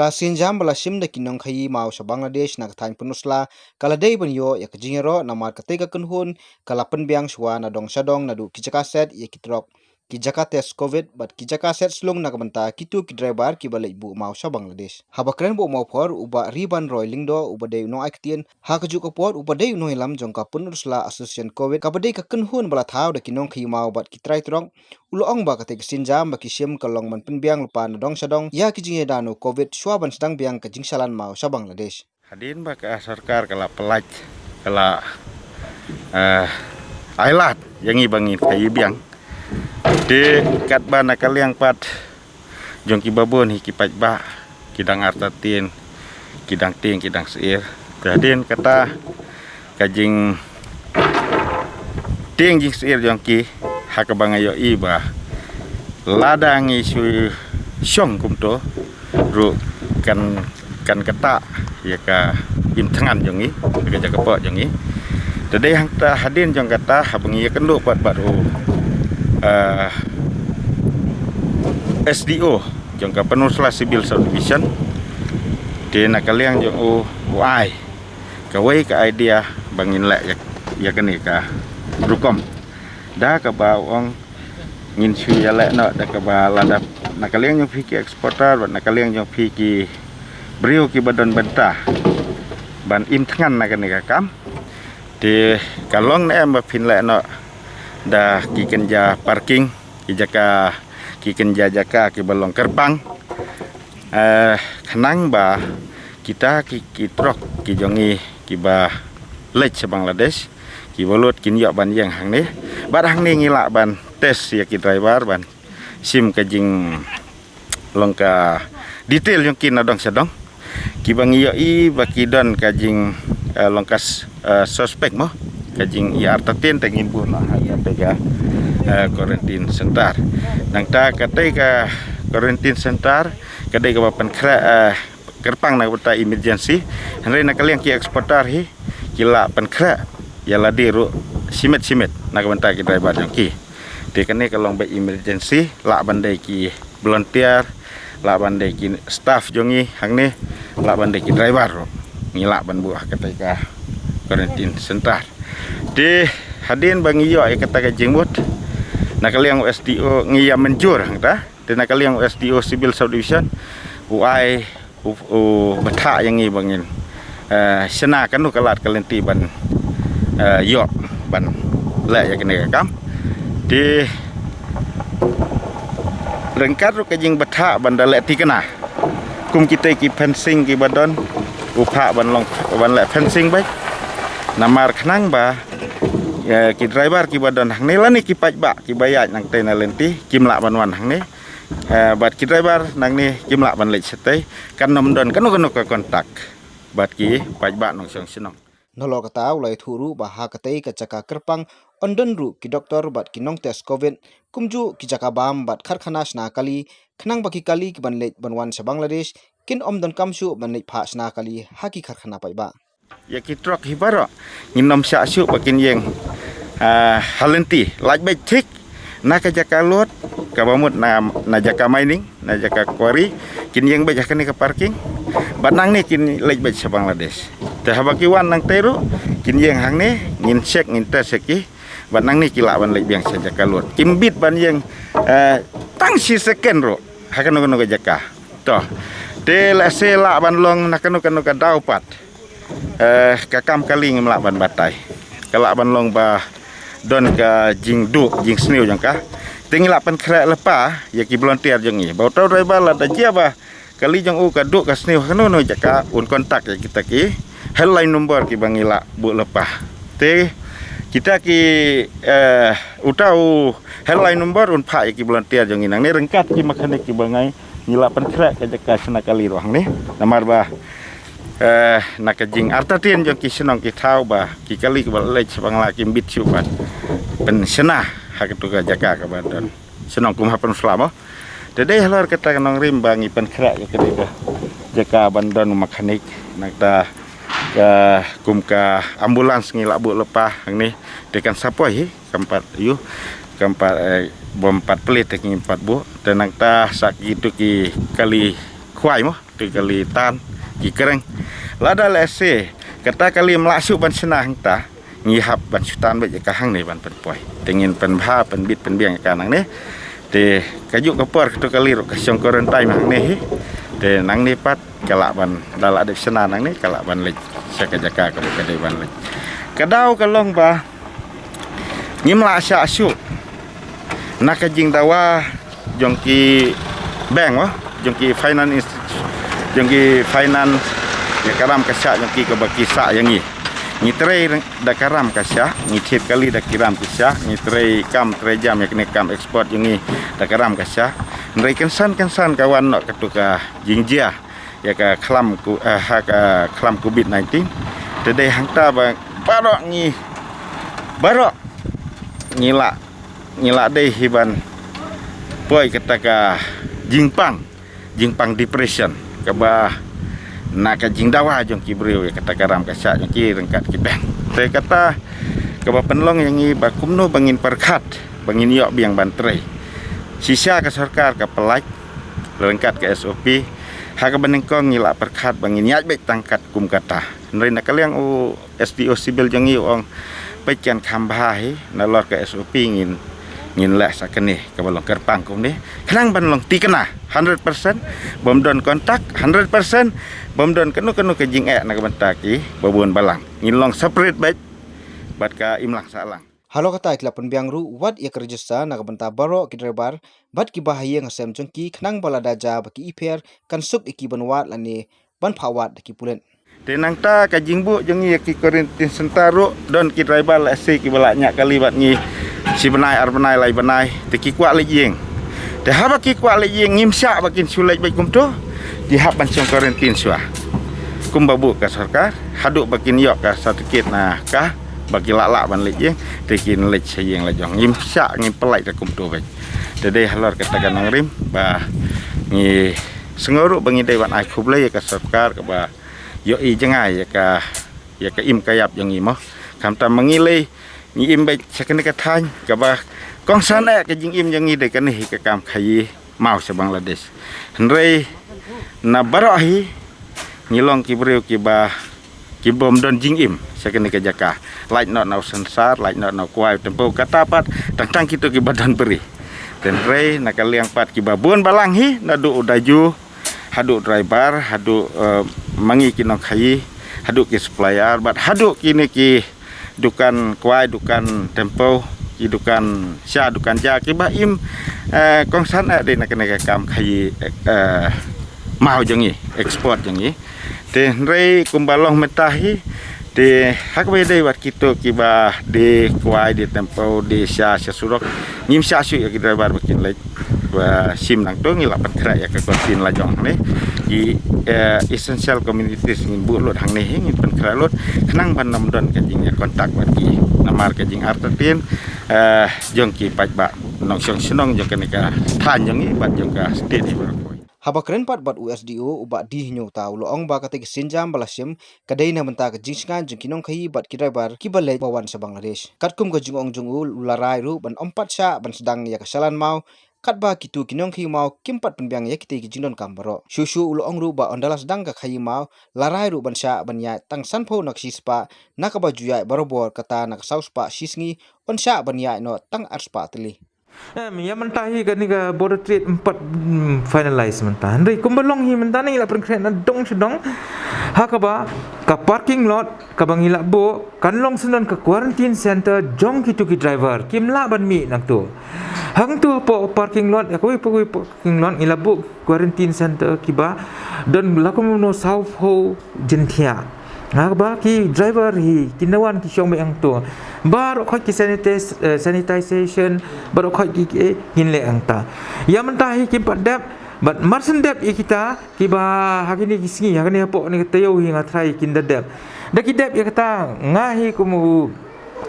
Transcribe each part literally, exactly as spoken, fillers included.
Ka sienjam ba la shim da ki nongkhaïi maw sha Bangladesh na ka thaiñ Pynursla ka la dei ban ïoh ïa ka jingïaroh namar katei ka kynhun ka la pynbiang shuwa na dong sha dong naduh ki jaka set ïa ki trok, ki jaka test covid bad ki jaka set slung na ka bynta kito ki driver kiba leit buh maw sha Bangladesh. Haba kren bad u Mawphor, u Bah Ribanroy Lyngdoh uba dei u nongai ktien ha kajuh ka por uba dei u nongïalam jong ka Pynursla Association Covid kaba dei ka kynhun ba la thaw da ki nongkhaïi maw bad ki trai trok, u la ong ba katei ka sienjam ba ki shim ka long ban pynbiang lypa na dong sha dong ïa ki jingïada na u covid shuwa ban sdang biang ka jingshalan maw sha Bangladesh. Hadien ba ka sorkar ka la pyllait, ka la, eh, ailad ïa ngi ba ngin khaïi biang. Te katba na ka liang pat jong kiba bun hi ki paidbah ki dang artatien, ki dang tieng, ki dang syier. Te hadien kata ka jingtieng jingsyier jong ki, ha kaba nga ïohi ba lada ngi shu shong kumto ruh kan, kan ktah ïa ka imthngan jong ngi, ïa ka jaka poh jong ngi. Te dei hangta, hadien jong kata haba ngi ïakynduh pat bad u, eh, S D O jong ka Pynursla Civil Subdivision, te na ka liang jong u, u ai kawei ka idea ba ngin leh ïa, ïa kane ka rukom. Da kaba u ong ngin shu ïaleh noh da kaba lada na ka liang jong phi ki exporter bad na ka liang jong phi ki briew kiba don bynta ban imthngan na kane ka kam. Te ka long ne em ba phin leh noh da ki kynja parking, ki jaka, ki kynja jaka kiba long kyrpang. Eh, khnang ba kita ki, ki trok ki jong ngi kiba leit sha Bangladesh, kiba lut kin ïoh ban ïeng hangne. Bad hangne ngi lah ban test ïa ki driver ban shim ka jing, long ka detail jong ki na dong sha dong. Kiba ngi ïohi ba ki don ka jing, eh, long ka s-, eh, suspect mo, ka jing ïa artatien te ngin buh noh ha katei ka, eh, quarantine center. Nangta katei ka quarantine center ka dei kaba pynkhreh, eh, kyrpang na ka bynta emergency. Hynrei na ka liang ki exporter hi ki lah pynkhreh ïa lade ruh shimet shimet na ka bynta ki driver jong ki. Te kane ka long ba emergency, lah ban dei ki volunteer, lah ban dei ki staff jong ngi hangne, lah ban dei ki driver ruh ngi lah ban buh ha katei ka quarantine center. Te hadien ba ngi ïoh ïa kata ka jingmut na ka liang u S D O ngi ïa mynjur hangta. Te na ka liang u S D O Civil Subdivision u ai u, u bthah ïa ngi ba ngin, eh, shna kano ka lad ka lynti ban, eh, ïoh ban leh ïa kane ka kam. Te ryngkat ruh ka jingbthah ban da leh thikna kum kitei ki fencing kiba don, u phah ban long, ban leh fencing beit. Namar khnang ba, eh, ki driver kiba don hangne lane ki paidbah kiba ïaid nangtei na lynti kim lah ban wan hangne. Eh, bad ki driver nangne kim lah ban leit shatei, kan ym don kano kano ka contact bad ki paidbah nongshong shnong. Nalor kata u la ïathuh ruh ba ha katei ka jaka kyrpang yn don ruh ki doktor bad ki nongtest covid, kumjuh ki jaka bam bad karkhana shna kali, khnang ba ki kali kiban leit ban wan sha Bangladesh kin ym donkam shuh ban leit phah shna kali ha ki karkhana paidbah. Ïa ki trok hi baroh ngin ym shah shuh ba kin ïeng, ah, ha lynti, lait beit thik na ka jaka lut kaba mut na, na jaka mining, na jaka quarry, kin ïeng beit ha kane ka parking. Bad nangne kin leit beit sha Bangladesh. Te haba ki wan nangtei ruh kin ïeng hangne, ngin check, ngin test ïa ki. Bad nangne ki lah ban leit biang sha jaka lut. Kim bit ban ïeng, eh, tang shi second ruh ha kano kano ka jaka. To. Te lehse lah ban long na kano kano ka daw pat, eh, ka kam kali ngim lah ban batai. Ka lah ban long ba don ka jingduh jingsniew jong ka. Te ngi lah pynkhreh lypa ïa ki volunteer jong ngi ba uta u driver lada jia ba kali jong u ka duh ka sniew ha kano kano jaka, un contact ïa kita ki helpline number kiba ngi lah buh lypa. Te kita ki, eh, uta u helpline number un phah ïa ki volunteer jong ngi nangne ryngkat ki mechanic kiba ngai, ngi lah pynkhreh ka jaka shna kali ruh hangne. Namar ba, eh, na ka jingartatien jong ki shnong ki thaw ba ki kali kiba leit sha Bangla kim bit shuh ban pynshna ha katu ka jaka kaba don shnong kum ha Pynursla mo. Te dei halor kata ka nongrim ba ngi pynkhreh ïa kane ka jaka ban don u mechanic, nangta ka, kum ka ambulance ngi lah buh lypa hangne. Te kan sa poi hi, kam pat ïoh, kam pat, eh, bym pat plie te ngi pat buh. Te nangta sa kitu ki kali khwai mo. Ki kali tan, ki kreng. Lada lehse kata kali ym lah shuh ban shna hangta, ngi hap ban shu tan beit ïa ka hangne ban pynpoi. Te ngin pynbha pynbit pynbiang ïa ka nangne. Te kajuh ka por katu kali ruh ka shong quarantine hangne hi. Te nangne pat ka lah ban, da lah dep shna nangne ka lah ban leit sha ka jaka kaba ka dei ban leit. Ka daw ka long ba ngim lah shah shuh na ka jingdawa jong ki bank, oh, jong ki finance institu-, jong ki finance, ïa ka ram ka shah jong ki kaba ki sah ïa ngi. Ngi trei da ka ram ka shah, ngi thied kali da ki ram ki shah, ngi trei kam trei jam ïa kine kam export jong ngi da ka ram ka shah. Hynrei kynsan kynsan ka wan noh katu ka jingjia ïa ka khlam ku, eh, ha ka khlam covid nineteen. Te dei hangta ba baroh ngi, baroh ngi lah, ngi lah dei hi ban poi kata ka jingpang, jingpang depression kaba na ka jingdawa jong ki briew ïa kata ka ram ka shah jong ki ryngkat ki bank. Te kata kaba pynlong ïa ngi ba kumno ba ngin pyrkhat ba ngin ïoh biang ban trei. Shisha ka sorkar ka pyllait ryngkat ka S O P. Ha kaba nyngkong ngi lah pyrkhat ba ngin ïaid beit tang katkum kata. Hynrei na ka liang u S D O Civil jong ngi u ong, peit kan kham bha hi, nalor ka S O P ngin, ngin leh sa kane kaba long kyrpang kumne. Khnang ban long tikna hundred percent, bym don kontak hundred percent, bym don kano kano ka jingeh na ka bynta kiba bun balang. Ngin long separate beit bad ka imlang sahlang. Halor kata ki la pynbiang ruh wat ïa ka register na ka bynta baroh ki driver bad kiba ha ïing ha sem jong ki, khnang ba lada jia ba ki ïapher kan suk ïa ki ban wad lane ban phah wad da ki pulit. Te nangta ka jingbuh jong ngi ïa ki quarantine center ruh, don ki driver lehse kiba la ñiah kali bad ngi shi bnai, ar bnai, lai bnai, te ki kwah leit ïing. Te haba ki kwah leit ïing ngim shah ba kin shu leit beit kumto, ki hap ban shong quarantine shuwa. Kumba buh ka sorkar, haduh ba kin ïoh ka certificate na ka ba ki lah lah ban leit ïing, te kin leit sha ïing la jong. Ngim shah, ngim pyllait da kumto beit. Te dei halor kata ka nongrim ba ngi sngew ruh ba ngi dei ban ai khublei ïa ka sorkar kaba ïohi jngai ïa ka, ïa ka im ka ïap jong ngi mo. Khamtam ma ngi lei ngi im beit sha kane ka thaiñ kaba kongsan eh ka jingim jong ngi dei kane hi ka kam khaïi maw sha Bangladesh. Hynrei na baroh hi ngi long ki briew kiba, ki bym don jingim sha kane ka jaka. Lait noh na u Sensar, lait noh na u Kwai, Tempo, kata pat tang tang kito kiba don bri. Te hynrei na ka liang pat kiba bun balang hi, naduh u daju haduh driver, haduh, eh, ma ngi ki nongkhaïi, haduh ki supplier bad haduh kine ki dukan Kwai, dukan Tempo, ki dukan sha, dukan ja, kiba im, eh, kongsan eh dei na kane ka kam khaïi, eh, maw jong ngi, export jong ngi. Te hynrei kumba long mynta hi, te ha kaba ïadei bad kito kiba die Kwai, die Tempo, die sha, sha surok, ngim shah shuh ïa ki driver ba kin leit ba shim nangto. Ngi la pynkhreh ïa ka quarantine la jong hangne. Ki, eh, essential communities ngin buh lut hangne hi, ngin pynkhreh lut khnang ban ym don ka jingïakontak bad ki. Namar ka jingartatien, eh, jong ki paidbah nongshong shnong jong kane ka thaiñ jong ngi bad jong ka state hi baroh kawei. Haba kren pat bad u S D O u Bah D Hynñiewta u la ong ba katei ka sienjam ba la shim ka dei na bynta ka jingshngaiñ jong ki nongkhaïi bad ki driver kiba leit ba wan sha Bangladesh. Katkum ka jingong jong u, u la rai ruh ban ym pat shah ban sdang ïa ka shalan maw, katba kito ki nongkhaïi maw kim pat pynbiang ïa kitei ki jingdonkam baroh. Shuh shuh u la ong ruh ba ynda la sdang ka khaïi maw, la rai ruh ban shah ban ïaid tang sanphew na ka shispah, na kaba ju ïaid barabor kata na ka saw spah shisngi, yn shah ban ïaid noh tang ar spah tylli. Em, ïa mynta hi kane ka border trade ym pat, mm, finalize mynta. Hynrei kumba long hi mynta ngi la pynkhreh na dong sha dong. Ha kaba ka parking lot kaba ngi la buh kan long syndon ka quarantine center jong kito ki driver kim lah ban mih nangto. Hangto hapoh parking lot, ïa kawei pa kawei parking lot ngi la buh quarantine center kiba don la kumno saw phew jingthiah. Nga kaba ki driver hi kin da wan ki shong beit hangto. Baroh khoit ki sanitis-, eh, sanitization, baroh khoit ki, ki, eh, ngin leh hangta. Ïa mynta hi kim pat dep, bad mar shen dep ïa kita kiba ha kine ki sngi, ha kane hapoh kane ka taïew hi nga tharai kin da dep. Da ki dep ïa kata nga hi kum u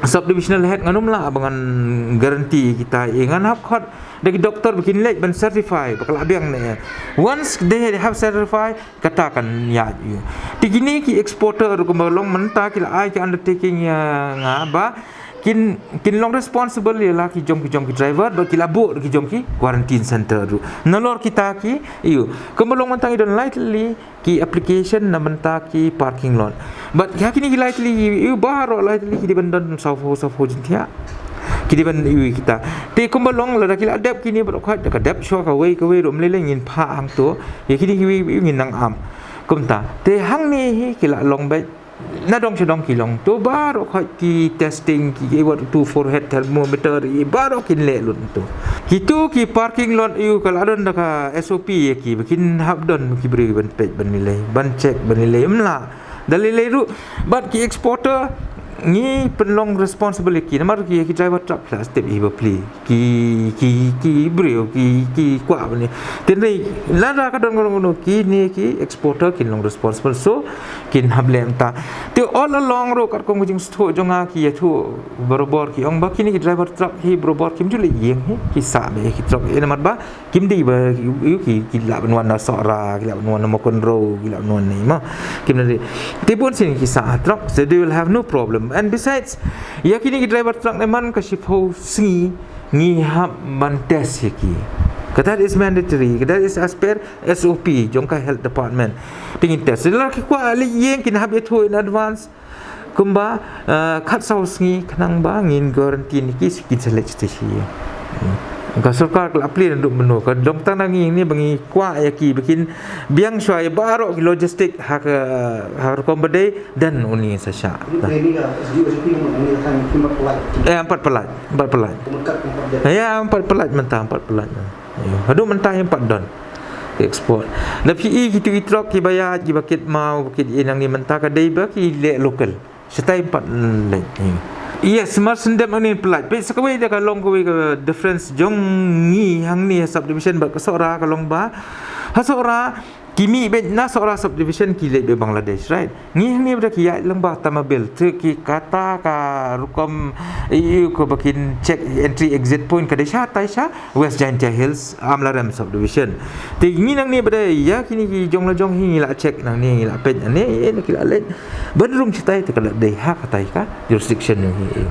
subdivisional head ngan ym lah ba ngan guarantee ïa kita, eh, ngan hap khot da ki doktor ba kin leit ban certify ba ka la biang ne. Once they have certify, kata kan ïaid ïa. Te kine ki exporter kumba long mynta ki la ai ki undertaking ïa nga ba kin kin long responsible ïa la ki jong ki jong ki driver, bad ki la buh ki jong ki quarantine center ruh. Nalor kita ki, ïa, kumba long mynta ngi don lai tylli ki application na bynta ki parking lot. Bad ïa kine ki lai tylli, ïa, baroh lai tylli ki dei ban don sawphew sawphew jingthiah. Ki dei ban, ïa, kita. Te kumba long lada ki la dep kine baroh khoit, da ka dep shuwa kawei kawei ruh ym lei lei ngin phah hangto. Ïa kine kiwei, ïa, ngin nang am. Kumta. Te hangne hi ki la long beit, na dong sha dong ki long. To baroh khoit ki testing, ki, ki wat tu forehead thermometer, ïa, baroh kin leh lut to. Kitu ki parking lot, ïa, ka la don da ka S O P ïa ki, ba kin hap don ki briew ban peit ban lei lei, ban check ban lei lei, ym lah. Da lei lei ruh, bad ki exporter, ngi pynlong responsible ïa ki, namar ki, ki driver truck la step hi bapli. Ki, ki, ki briew, ki, ki kwah bani. Te ngi, lada ka don kano kano, kine ki exporter kin long responsible. So, kin hap leh mynta. Te all along ruh katkum ka jingsngewthuh jong nga, ki ïathuh barabor, ki ong ba kine ki driver truck hi barabor kim ju leit ïeng hi, ki sah beit ïa ki truck, ïa, namar ba kim dei ba, ïa, ki, ki lah ban wan na Sohra, ki lah ban wan na Mawkynrew, ki lah ban wan na, ma. Kim dei. Te bunsien ki sah ha truck, so they will have no problem. And besides, ïa kine ki driver truck ne man ka shiphew sngi ngi hap ban test ïa ki. Ka, that is mandatory, ka, that is as per S O P jong ka health department. Te ngin test. Lada ki kwah leit ïeng, kin hap ïathuh in advance. Kumba, eh, khatsaw sngi khnang ba ngin guarantee ïa ki, kin sa leit sha station. Hmm. Ka sorkar ka la plie naduh mynno, ka dang tang na ngi ne ba ngi kwah ïa ki ba kin biang shuwa ïa baroh ki logistic ha ka, ha ka rukom ba dei, then une sa shah. Ini ka S D O S P ni, ini ka kan kimat pelai. Eh, empat pelai, empat pelai. Kemekat empat dia. Ya, empat pelai mynta, empat pelai. Ïa, haduh mynta hi em pat don. Export. Da phi i kitu i truck kiba ïaid, kiba kit maw, kiba kit ïa nangne, mynta ka dei ba ki leh local. Shatai em pat leit. Ïa. Yes, mar shen dep nangne em pat leit. Peit sa kawei da ka long kawei ka difference jong ngi hangne ha subdivision bad ka Sohra ka long ba. Ha Sohra ki mih beit na Sohra subdivision, ki leit beit Bangladesh, right? Ngi hangne ba da ki ïaid lang ba tamabil, te ki kata ka rukom, ïa, kaba kin check entry exit point ka dei shatai sha West Jaintia Hills, Amlarem subdivision. Te ngi nangne ba da ïa kine ki jong la jong hi ngi la check nangne, ngi la peit nangne, ïa, ki la leit. Ban rung shatai te ka la dei ha katai ka jurisdiction ngi hi.